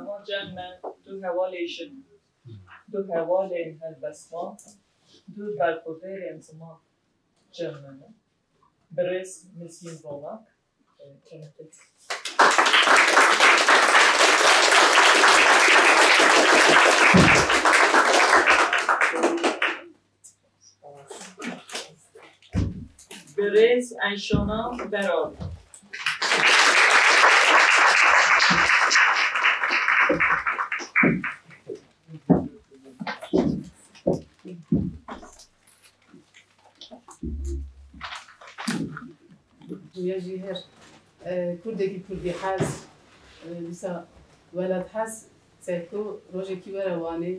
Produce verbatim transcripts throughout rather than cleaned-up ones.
Cem me du hevalê jin, du hevalên helbestvan, du berxwedêrên ziman cem me ne. Birêz Misîn Ronak, e, kemete. Birêz Eyşana Beral. Ya jî her, e, kurdekî kurdî hez, e, dîsa welat hez, çeko rojekî were Wanê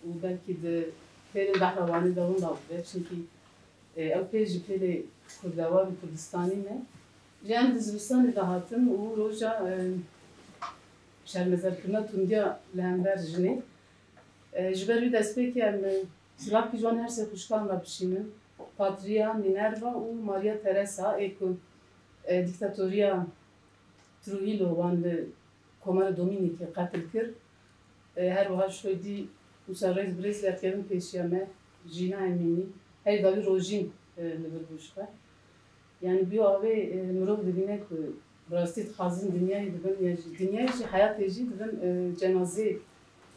û belkî di pêlên behra Wanê de winda bibe. Çimkî, e, ew pêl ji pêlê kurdewar û kurdistanî ne. Ji em di zivistanê de hatin û roja, e, şermezarkirina tundiya li hember jinê. E, ji ber wî destpêkê em, e, silavkî ji wan her sê xwişkan re bişînin. Patriya, Minerva û Maria Teresa ê ku, e, dîktatoriya Trujillo wan li Komara Dominîkê qetil kir. E, her wiha ji xwe dî wisa rêz bi rêz lêvkevin pêşiya me, jîna Emînî, her dawî rojîn, e, li vir bû ji xwe. Yani bi yo avê, e, mirov dibîne ku bi rastî dixwazin dinyayê dibin, ya jî dinyayê jî heyatê jî dibin, e, cenazê,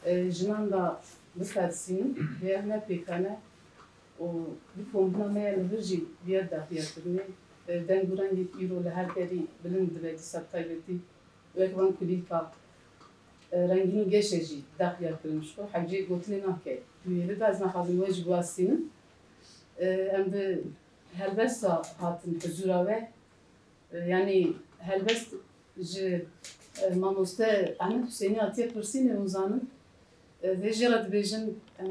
e, jinan da bifelisînin. Vê ev ne pêkan e û di komîna me ya li vir jî viya daxuyakirinê, e, deng û rengê îro li her derî bilind dibe dîsa bi taybetî wek van kulîlka, e, rengîn û geşe jî daxuyakirin ji xwe. Hewcê gotinê nake. Tu yê li de ez naxwazim we jî biwestînim. E, em bi helbesta hatin huzûra we. E, yanî helbest ji, e, mamoste Ehmed Husênî hatiye pirsîn û zanin. E, vê jê re dibêjin, em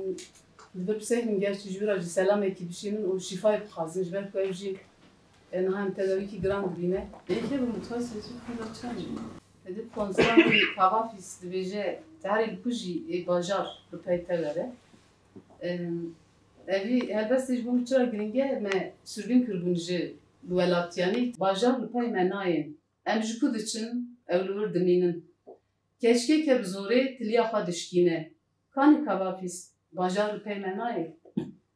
li vir bisêhnin, gerçî ji wî re jî selamekî bişînin û şîfayê bixwazin, ji ber ku ew jî, e, niha em tedawîkî giran dibîne. Êkê bi mutfasê jî xwîna çaş. Di konservê Kavafîs dibêje, teherê li ku jî ê bajar bi pey te were. E, evî helbestê ji bo min çira giring e, me sirgin kiribûn ji welat, yanî bajar li pey me nayên. Em ji ku diçin, ew li wir dimînin. Keçikê ke bi zorê tiliya xwe dişkîne. Kanî Kavafîs, bajar li pey me nayê?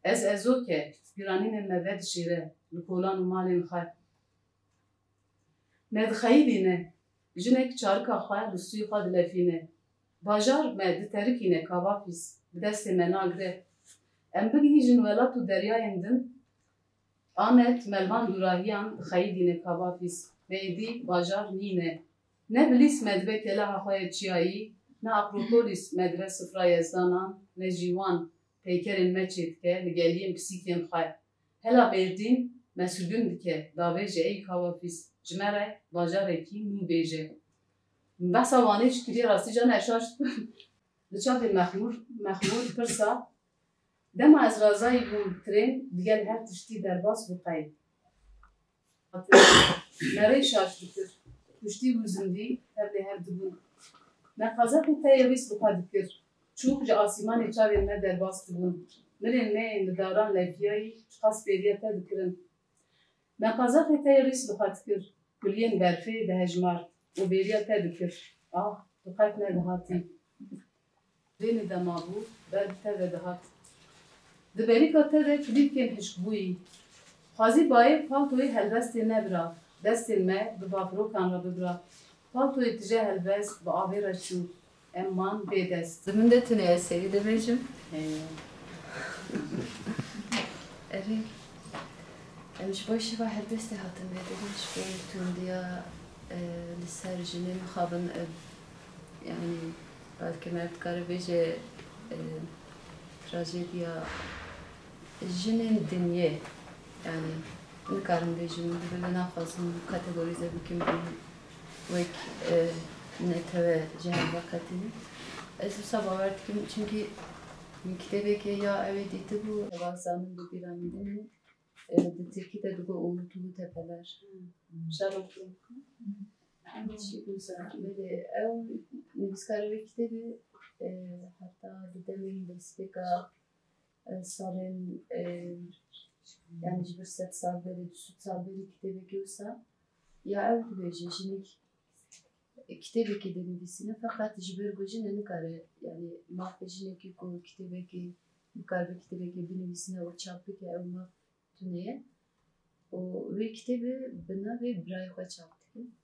Ez ezok e, pîranînên me vedişêre li kolan û malên xwe. Me dixeyidîne, jinek çarika xwe li stûyê xwe dilefîne. Bajar me diterikîne Kavafîs, bi destê me nagire. Em bigihîjin welat û deryayên din, Amed me li van dûrahiyan dixeyidîne Kavafîs, me êdî bajar nîne. Ne bilîs me dibe keleha xwe ya çiyayî, ne Akropolîs me dibe sifra yezdanan, ne jî wan peykerên me çêdike li geliyên pisîkên xwe. Hela Mêrdîn me sirgin dike, davêje ey Kavafîs, ji me re bajarekî nû bêje. Min behsa Wanê jî kiriye, rastî can ez şaş dibim. Li çavê Mexmûr, Mexmûr pirsa, dema ez razayî bûm, tirên digel her tiştî derbas bû qey. Me rê şaş dikir, kuştî û zindî tevlê hev dibûn. Me qazaxê te yê rîs bi xwe dikir, çûk ji asîmanê çavên me derbas dibûn. Milên me yên li daran lefiyayî çiqas bêriya te dikirin. Me qazaxê te yê rîs bi xwe dikir, kuliyên berfê dihejmart û bêriya te dikir. Ah, tu qet nedihatî. Vênê de mabû, ber bi te ve dihat. Di berîka te de kulîlkên hişkbûyî. Xwazî bayê paltoyê helbestê nebira, destên me bi bafirokan re bibira. Paltoyê tije helbest bi avê re çû. Em man bê dest. Di min de tune ez serî dibêjim. Eywa. Erê. Em ji bo şeva helbestê hatin vê devê, ji bo tundiya, e, li ser jinê mixabin, e, yanî belkî meriv dikare bêje, e, trajediya jinên dinyê. Yanî nikarim bêjim, divê naxwazim kategorîze bikim wek, e, netewe ji hev veqetînin. Ez wisa bawer dikim, çimkî min kitêbekê ya ew ê dîtibû, heva zanin bi bîra min dimîne, e, di tirkî de digo Umutlu Tepeler. Belê, ew nivîskarê wê kitêbê, e, heta di demên destpêka, e, salên, e, yanî ji vir sed sal berê, du sed sal berê kitêbekê wisa ya ew dibêje, jinekî kitêbekê dinivîsîne, feqet ji ber ku jin e nikare, yanî mafê jinekî ku kitêbekê, bikaribe kitêbekê binivîsîne û çap bike, ew maf tune ye. Û wê kitêbê bi navê birayê xwe çap dikin.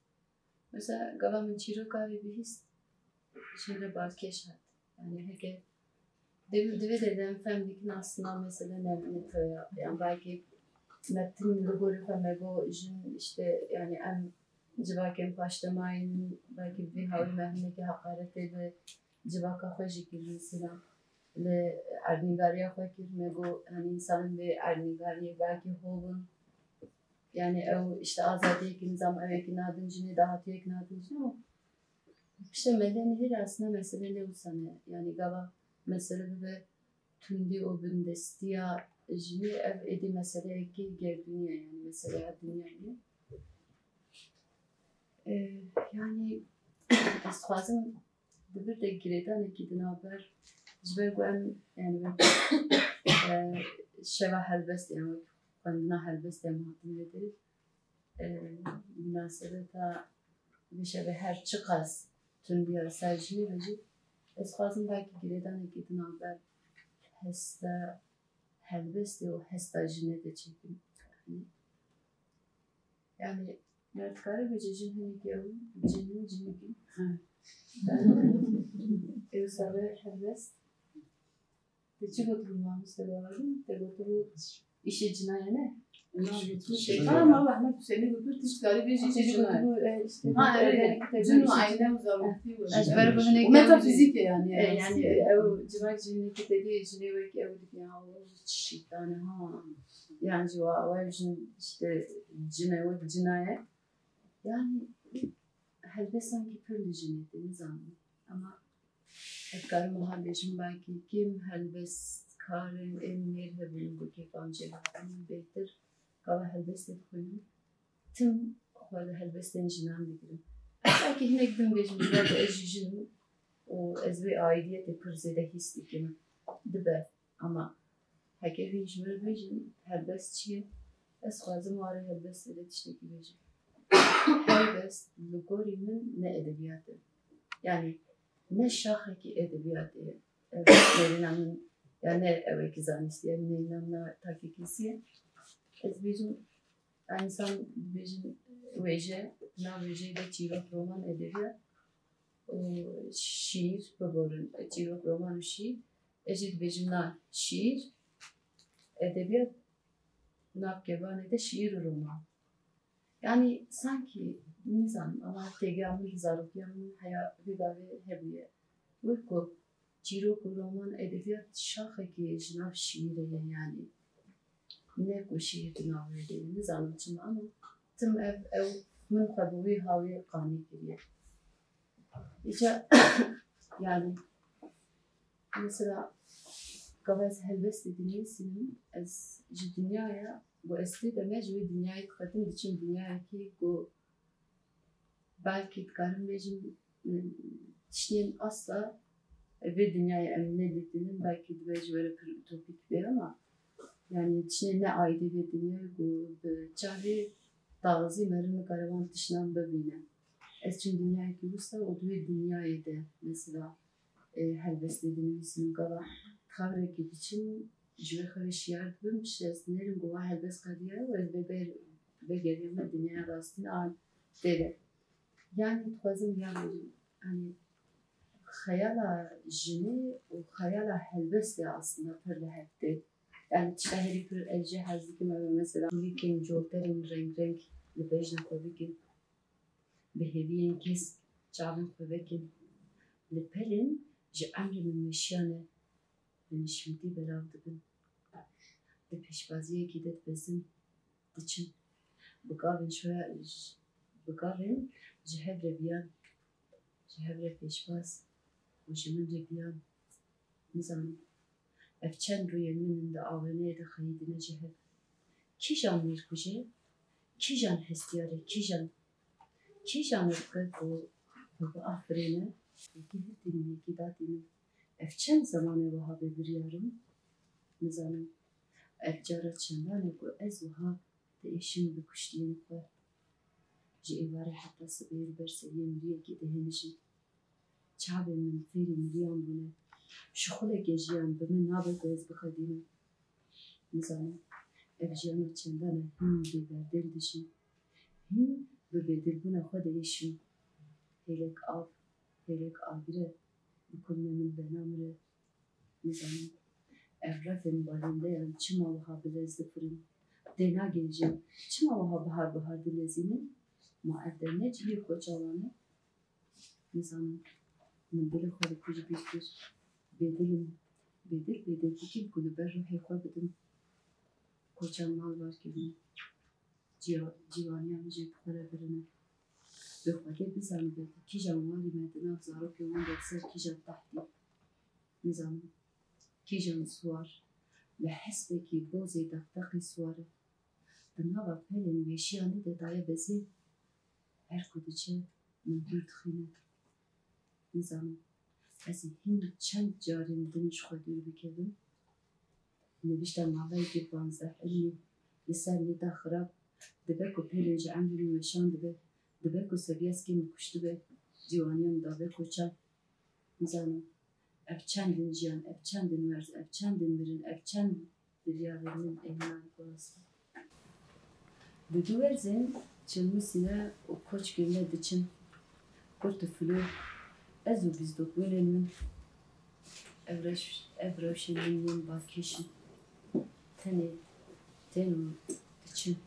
Mesela gava min çîroka wê bihîst, jê re balkêş hat. Yanî heke Divê, divê de em fehm dikin aslında mesele ne, ne toya. Yani belki metin li gorî xwe me got jin işte yani em civakên paşdemayîn, belki vî hawî me hinekî heqaretê li civaka xwe jî kir mesela. Li erdnîgariya xwe kir me got yani insanên vê erdnîgariyê belki hol in. Yani ew işte azadiyekî nizam ewekî nadin jinê dahatiyek nadin jin ama Pişte me lê nihêrî aslında mesele ne wisa ne. Yani gava mesele bibe tundî û bindestiya jinê ev êdî meseleyekî gerdûnî ye, yani meseleya dinyayê. Ee, yani ez dixwazim di vir de girêdanekî di navber ji ber ku em yani wek e, şeva helbestê em wek xwendina helbestê em hatin vê derê. e, munasebeta vê şevê her çiqas tundiya li ser jinê be jî, ez dixwazim belkî girêdanekî di navber hesta helbestê û hesta jinê de çêkim. Yani, yani, me dikare bêje jin hinekî ew cin in, cinik in. Ew sebe helbest. Te çi gotibû mamoste Bawerî? Te gotibû îşê cina ye ne? Tamam, Allah Ehmed Hüseyin'e götür, tişt karî bêjî îşê cina ye. Ha, evet. Cin û ayna û zaroktî û. Ez ber bu hinek metafizîk e yani. E, yani ew civak jinekî te dî jinê wek ew dibî ha, o çi şeytan e ha. Yani ji wa ew jin işte cin e wek cina ye. Yani helbest sanki pir li jinê tê, nizanim. Ama ez dikarim wiha bêjim, belkî kêm helbestkarên ên mêr hebûn ku kêfa min jê dihatin, bêhtir gava helbestê dixwînim, tim xwe li helbestên jinan digirim. Belkî hinek din bêjim, ji ber ku ez jî jin im û ez wê aîdiyetê pir zêde hîs dikim. Dibe. Ama heke vî ji min bêjin, helbest çi ye? Ez dixwazim warê helbestê de tiştekî bêjim. Helbest li gorî min ne edebiyat e. Yani ne şaxekî edebiyatê ye. Ev nêrîna min, ya ne ewekî zanistî ye, nêrîna min takekesî ye. Ez dibêjim, ya însan dibêjin wêje, nav wêjeyê de çîrok, roman, edebiyat û şîîr biborin. Çîrok, roman û şîîr. Ez jî dibêjim na şîîr, edebiyat, nav kevanê de şîîr û roman. Yani sankî, nizanim, ama têgeha min li zarokiya min heya vê gavê hebûye. Wek ku çîrok û roman, edebiyat şaxekî ji nav şîîrê ye yani. Ne ku şîîr di nav wê de ye. Nizanim çima ama tim ev, ew min xwe bi wî hawî qanî kiriye. Îca yani mesela gava ez helbestê dinivîsînim, ez ji dinyaya ku ez tê de me ji wê dinyayê dixetim, diçim dinyayekî ku belkî dikarim bêjim, tiştên asla vê dinyayê em nedîtînin, belkî dibe ji we re pir utopîk bê ama yani tiştên ne aîdî vê dinyayê ku bi çavê taxizî meriv nikare wan tiştan bibîne. Ez çim dinyayekî wisa û di wê dinyayê de mesela e, helbestê dinivîsim gava. Xevrekî diçim, ji wê xevê şiyar dibim, piştre ez dinêrim ku wa helbest qediyaye û ez veger-, vegeriyame dinyaya rastîn a tê de. Yani dixwazim ya bêjim, yani xeyala jinê û xeyala helbestê aslında pir li hev tê. Yani tişta herî pir ez jê hez dikim ew e mesela tûlîkên coterên rengreng li bejna xwe bikin. Bi hêviyên kesk çavên xwe vekin. Li pelên ji emrê min meşiyane bi nişmîtî belav dibin. Di pêşbaziyekî de dibezin, diçin. Bi gavên şoya, bi gavên ji hev re viyan, ji hev re pêşbaz û ji min re viyan. Nizanim. Ev çend rûyên min in di awêneyê de xeyidîne ji hev. Kîjan mêrkujê, kîjan hestiyarê, kîjan, kîjan ê dike ku xwe biafirêne, yekî hiltînin, yekî datînin. Ev çend zeman e wiha bêbiryar im? Nizanim. Ev cara çendan e ku ez wiha diêşim bi kuştiyên xwe. Ji êvarê heta sibê li ber seriyê miriyekî dihêlijî. Çavên min fêrî miriyan bûne. Şixuleke jiyan bi min nabe ku ez bixedînim. Nizanim, ev jiyana çendan e hîn bêberdêl dijî. Hîn bi bêdilbûna xwe de yê şûn. Hêlek av, hêlek agir e, bi kulmê min venamire. Nizanim, ev refên balîndeyan çima wiha bi lez difirin? Tênagihêjin, çima wiha bihar bihar dilezînin? Ma ev der ne cihê koça wan e? Nizanim, min dilê xwe li ku ji bîr kir. Bêdil im, bêdil, bêdil dikim ku li ber ruhê xwe bidim. Koçan malbar kirine. Ciya-, cîwaniya min jî bi xwe re birine. Bi Xwedê bizanibe ku kîjan warî me di nav zarokên wan de li ser kîjan taht dî. Nizanim, kîjan siwar, li hespekî bozê deqdeqî siwar e. Di nava pelên weşiyanî de daye bezê. Her ku diçe, min dûr dixîne. Nizanim, ez ê hîn çend carên din ji xwe dûr bikevim? Nivîşta naveyekî panzdeh ilmî li ser nîta xirab, dibe ku pêlên ji emrê min weşan dibe, dibe ku seviyeskê min kuştibe, cîwaniya min dabe koçan. Nizanim, ev çend in jiyan, ev çend in werz, ev çend in mirin, ev çend biryarên min ê hinayî parastin. Di du werzên Çilmûsîne û Koçkirine diçin. Kurt û Filo, ez û bîzdokbûnên min, ev reş-, ev rewşên min yên balkêş in. Tenê tên û diçin.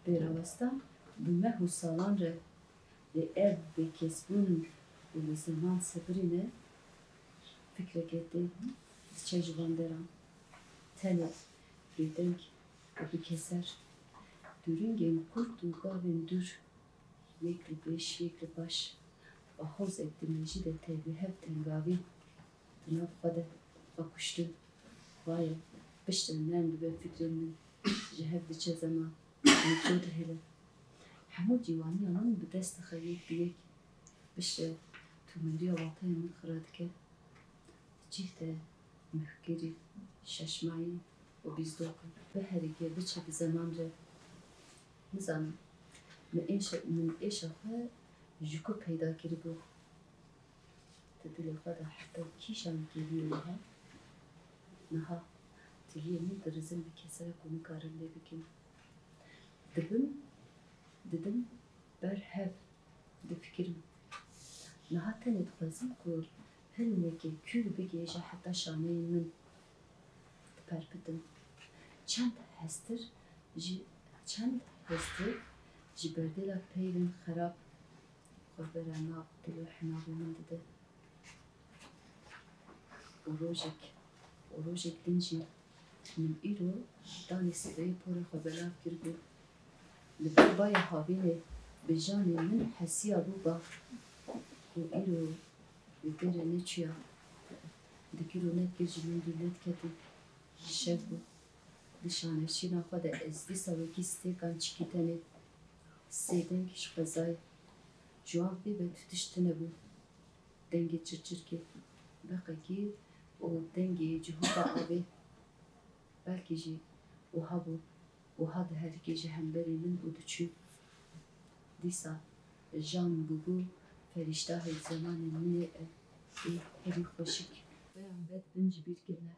Bêrawesta bi meh û salan re lê ev bêkesbûn û li zeman sebirîne, fikreke tê diçe ji van deran. Tenê, bêdeng û bikeser. Dûringên kurt û gavên dûr, yek li pêş, yek li paş, bi hozek di mejî de tevî hev tengavî. Di nav xwe de xwe kuştin. Vaye, piştre nerm dibe fikrên min, ji hev diçe zeman, min ço dihêle. Hemû cîwaniya min bi dest dixe yek bi yek. Piştre tûmeriya wateyê min xira dike. Di cih de mihkirî, şaşmayî û bîzdok in. Biherike biçe bi zeman re. Nizanim, min êşa, min êşa xwe ji ku peyda kiribû? Di dilê xwe de heta kîjan kêliyê wiha, niha tiliyê min dirizin bi kesera ku nikarin lê bikin. Dibim, didim ber hev, difikirim. Niha tenê dixwazim ku hilmeke kûr bigihêje heta şaneyên min. Diperpitim. Çend hestir ji, çend hestir ji berdêla peyvên xerab xwe bera nav dil û hinavê min dide. Û rojek, û rojek din jî min îro danê sibeyê porê xwe belav kiribû. Li ber baya havînê bi janê min hesiya bû ba ku îro li derê neçûya. Dikir û nekir ji min dûr nediketî. Şev bû. Di şaneşîna xwe de ez dîsa wekî stêkan çikî tenê. Sê deng ji xwezayê. Ji wan pê ve tu tişt tune bû. Dengê çirçirkê, beqekî û dengê cihûka avê. Belkî jî wiha bû, wiha diherikî ji hemberî min û diçû. Dîsa jan bûbû ferîştahê zemanê min ê, ê herî xweşik. Beyan bed bin ji bîr kirine.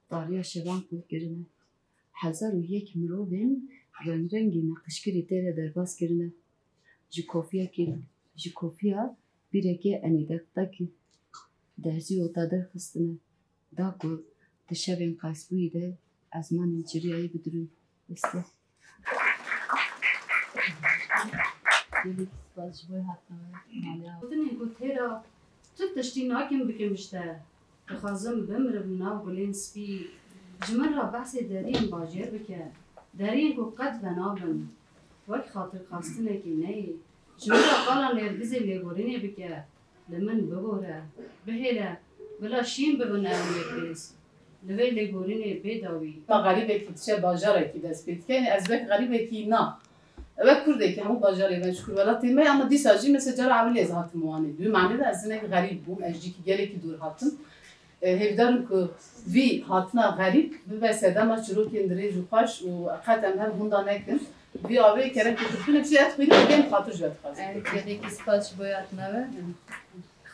Tariya şevan qul kirine. Hezar û yek mirovên rengrengî neqişkirî tê re derbas kirine. Ji kofiyekî, ji kofiya bîrekê enî deqdeqî derzî ota derxistine. Da ku di şevên qeysbûyî de ezmanên çiriyayî bidirûn. Beste. Gelek spas ji bo hatina we. Maliya. Gotinên ku têra tu tiştî nakin bikim ji te. Dixwazim bimirim nav gulên spî. Ji min re behsê deriyên bajêr bike. Deriyên ku qet venabin. Wek xatirxwestinekê neyê. Ji min re qala nêrgizê lêborînê bike. Li min bibore, bihêle, bila şîn bibin ew nêrgiz. Li vê lêborînê bê dawî. Ma xerîbekî diçe bajarekî dest pê dike. Yanî ez wek xerîbekî na. Ew wek kurdekî hemû bajarê me ji kurwelatê me, ama dîsa jî mesela cara ewilê ez hatim Wanê. Di wî manê de ez hinek xerîb bûm, ez ji cîkî gelekî dûr hatim. E, hêvdar im ku vî hatina xerîb bibe sedema çirokên dirêj û xweş û qet em hev hunda nekin. Vî avê kerem ki tu bine, bir şey et xwînî, tu bên xatir ji we dixwazim. Ev gelekî spas ji bo yatna we.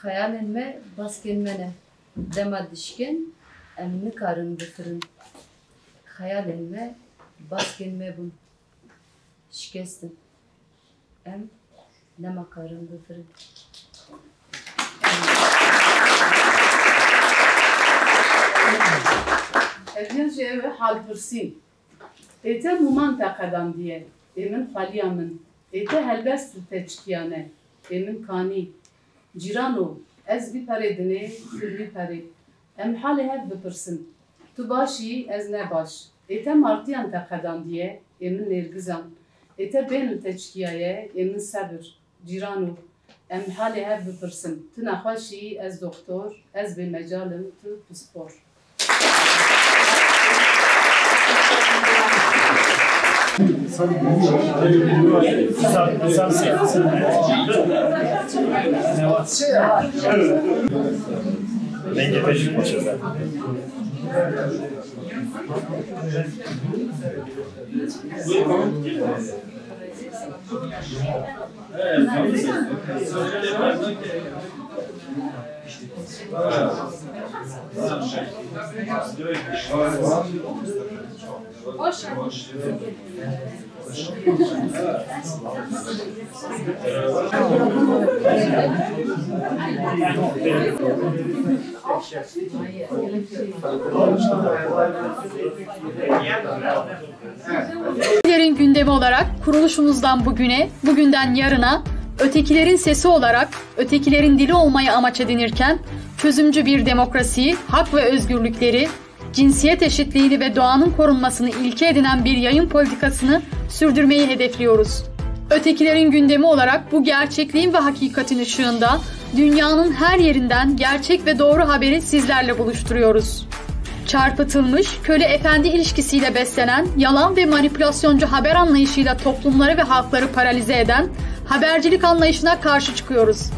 Xeyalên me, baskên me ne. Dema dişkin, em nikarin bifirin. Xeyalên me, baskên me bûn. Şikestin. Em nema karin bifirin. Hediya jî ev e, halpirsîn. Ê te mûman te qedandiye, ê min xweliya min. Ê te helbest li te çikiyane, ê min kanî. Cîrano, ez vî perê dinê, tu vî perê. Em halê hev bipirsin. Tu baş î, ez ne baş. Ê te martiyan te qedandiye, ê min nêrgizan. Ê te bên li te çikiyaye, ê min sebir. Cîrano, em halê hev bipirsin. Tu nexweş î, ez doktor, ez bêmecal im, tu pispor. Denge pêşî koçerler. Ötekilerin gündemi olarak kuruluşumuzdan bugüne, bugünden yarına, ötekilerin sesi olarak ötekilerin dili olmayı amaç edinirken, çözümcü bir demokrasiyi, hak ve özgürlükleri, cinsiyet eşitliğini ve doğanın korunmasını ilke edinen bir yayın politikasını sürdürmeyi hedefliyoruz. Ötekilerin gündemi olarak bu gerçekliğin ve hakikatin ışığında dünyanın her yerinden gerçek ve doğru haberi sizlerle buluşturuyoruz. Çarpıtılmış, köle efendi ilişkisiyle beslenen, yalan ve manipülasyoncu haber anlayışıyla toplumları ve halkları paralize eden habercilik anlayışına karşı çıkıyoruz.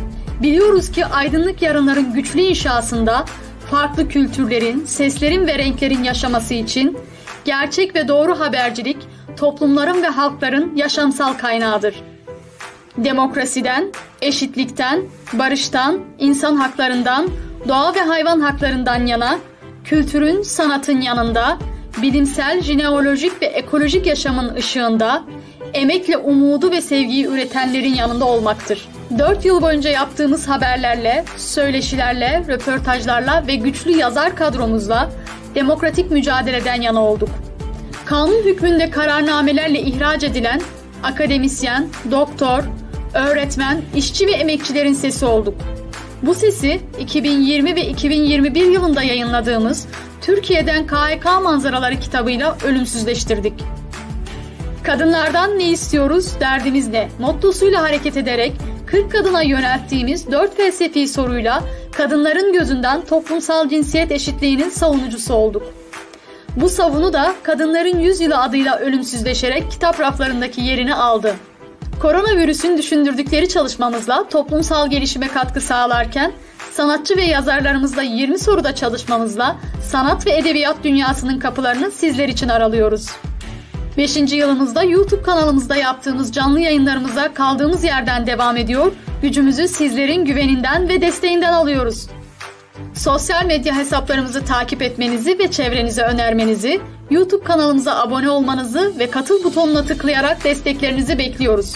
Biliyoruz ki aydınlık yarınların güçlü inşasında farklı kültürlerin, seslerin ve renklerin yaşaması için gerçek ve doğru habercilik toplumların ve halkların yaşamsal kaynağıdır. Demokrasiden, eşitlikten, barıştan, insan haklarından, doğa ve hayvan haklarından yana, kültürün, sanatın yanında, bilimsel, jeneolojik ve ekolojik yaşamın ışığında, emekle umudu ve sevgiyi üretenlerin yanında olmaktır. Dört yıl boyunca yaptığımız haberlerle, söyleşilerle, röportajlarla ve güçlü yazar kadromuzla demokratik mücadeleden yana olduk. Kanun hükmünde kararnamelerle ihraç edilen akademisyen, doktor, öğretmen, işçi ve emekçilerin sesi olduk. Bu sesi iki bin yirmi ve iki bin yirmi bir yılında yayınladığımız Türkiye'den K H K manzaraları kitabıyla ölümsüzleştirdik. Kadınlardan ne istiyoruz, derdimiz ne? Mottosuyla hareket ederek kırk kadına yönelttiğimiz dört felsefi soruyla kadınların gözünden toplumsal cinsiyet eşitliğinin savunucusu olduk. Bu savunu da Kadınların Yüzyılı adıyla ölümsüzleşerek kitap raflarındaki yerini aldı. Koronavirüsün düşündürdükleri çalışmamızla toplumsal gelişime katkı sağlarken, sanatçı ve yazarlarımızla yirmi soruda çalışmamızla sanat ve edebiyat dünyasının kapılarını sizler için aralıyoruz. Beşinci yılımızda YouTube kanalımızda yaptığımız canlı yayınlarımıza kaldığımız yerden devam ediyor, gücümüzü sizlerin güveninden ve desteğinden alıyoruz. Sosyal medya hesaplarımızı takip etmenizi ve çevrenize önermenizi, YouTube kanalımıza abone olmanızı ve katıl butonuna tıklayarak desteklerinizi bekliyoruz.